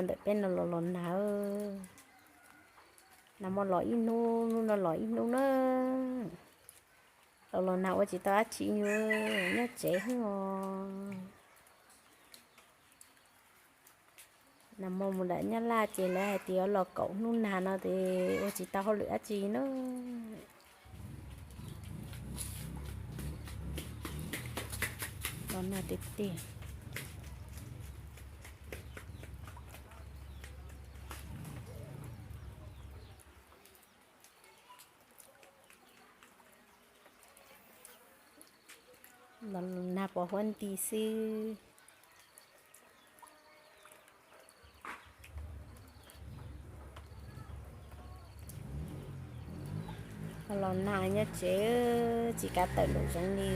Ntawm peb no los los nag, nag hmo los ib hnub, hnub no los ib hnub na. Los los nag ua tsis tau dab tsi, nyob tsev xwb os. Nag hmo mus nram Nyab Laj ces lawv hais tias los kaum hnub nag no ces ua tsis tau hauj lwm dab tsi na. Los nag tiag tiag. Los nag pos huab nti xwb. Los nag nyob tsev tsis kav tawm nraum zoov li,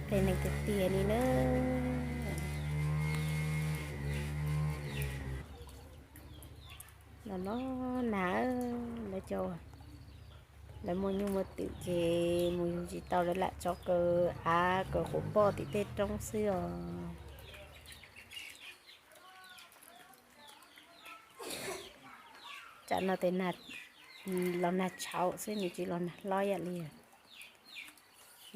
phem neeg tiag tiag li na. Los los nag, lawv cov, lawv muaj nyuj muaj twm ces mus yug tsis tau, lawv lam tso kaw av kaw quav poj tim tej roob xwb os. Tsam no tes los nag tshaum xwb, nws tsis los nag hlob ib yam li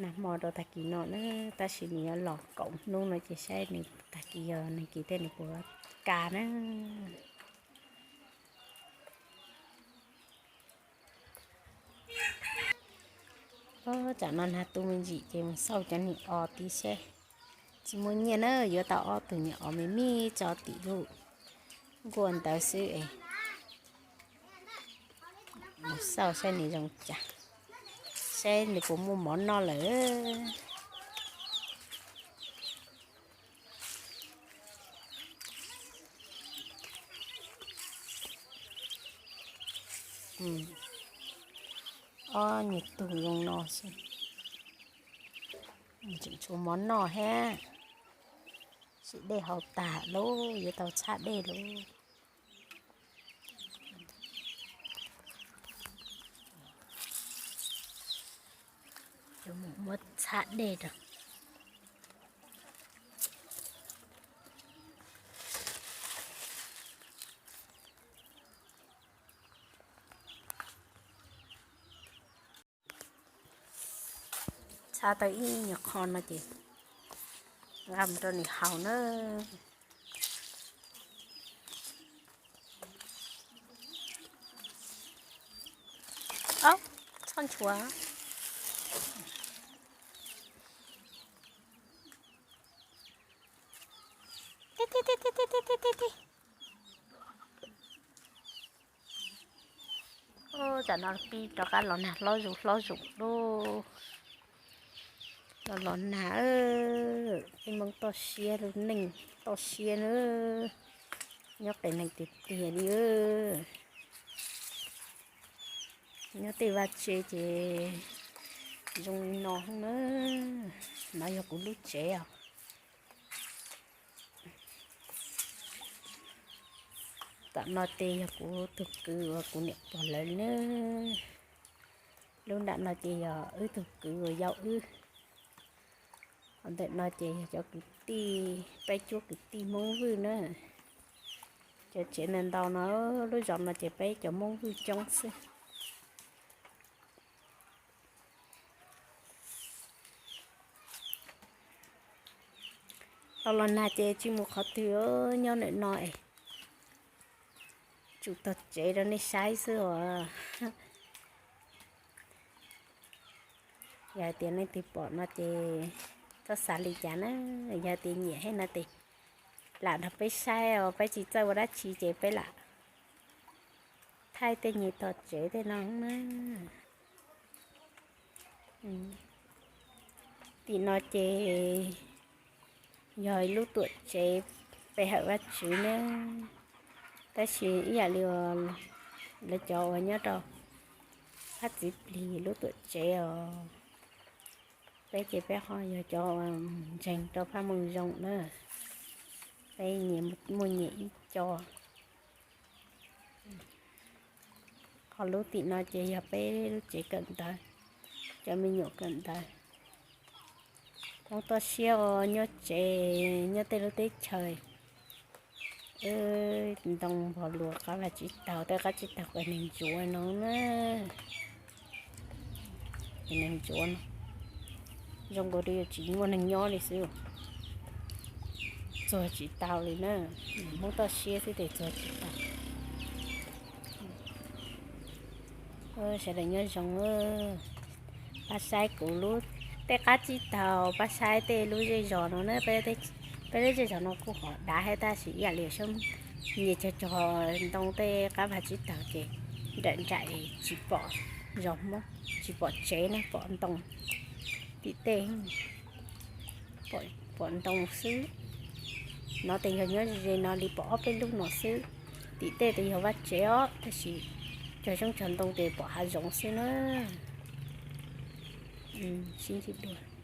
nag hmo rau tag kis no na, tab sis nws yuav los kaum hnub no ces saib nws tag kis yog nag kis tej nws puas kaj na. Tsam no nag tu me ntsis ces mus xauj cov niag os tid seb. Tsis muaj nyiaj na, yuav tau ob tug niag os me me tso tim lub nkuaj ntawd xwb es. Mus xauj saib nws zoo cas, saib nws puas muaj mov noj lawm. Ob niag tug zoo no xwb, tseem tshuav mov noj thiab. Sim dej haus tag lauj, yuav tau txhab dej lauj. Yuav mus muab txhab dej rau. Txhab tau ib nyuag qho no ces nqa mus rau nws haus na. Ob, txhob nchuav. Ti ti ti ti ti ti ti ti. Tsam no pib rov qab los nag hlob zus hlob zus lauj. Los los nag, tej Hmoob toj siab, lub neej toj siab na. Nyob qias neeg tiag tiag li. Nyob tej vaj tse ces zoo li no na. No yog kuv lub tsev os. Tom no ces yog kuv tug kwv uas kuv niam pog lawv na. Lub nram no ces yog wb tug kwv uas yau wb. Ntawm no ces yog cov kwv tij, peb cuab kwv tij Hmoob Vwj na. Cov tsev ntau ntau no, lub zos no ces peb cov Hmoob Vwj coob xwb. Los los nag ces tsis mus qhov twg, nyob ntawm no es tsum tog tsev rau nej saib xwb os. Yog hais tias leej twg pom no ces txhob xav li cas na. Yog tias nyiam thiab no ces lam nrog peb saib os, peb tsis txawj ua dab tsi ces peb lam thaij tej nyuag tog tsev tej no na. Tim no ces yog lub tuam tsev pe hawm Vajtswv na, tab sis ib yam li lawv cov uas nyob rau Hab Txiv Plig lub tuam tsev os, peb ces peb ho yog cov uas ntseeg rau Phaj Moo Zoo na, peb nyias muaj nyias ib co. Ho lub tim no ces yog peb lub tsev kawm ntawv, cov me nyuam kawm ntawv. Hmoob toj siab os, nyob tsev, nyob tej lub teb chaws Ntoo npog luas qab vaj tsib taug, tej qab tsib taug uas neeg ntsuav no na. Neeg ntsuav no zoo nkaus li tsis muaj neeg nyob li xwb. Txuag tsis tau li na, Hmoob toj siab xwb ces txuag tsis tau. Sawv daws nyob zoo, pab saib kuv lub, tej qab tsib taug, pab saib tej lub zej zos no na. Peb lub zej zos no kuj ho dav thiab tab sis ib yam li sab nyias cog cog ntoo tej qab vaj tsib taug ces nraim nraim tsis pom zos Hmoob, tsis pom tsev ne, pom ntoo tim tej, pom ntoo xwb. No ces yog nyob ze ze no li pom ob peb lub no xwb. Tim tej ces yog vaj tsev os, tab sis cog zoob cog ntoo ces pom hav zoov xwb na. Sib ntsib dua.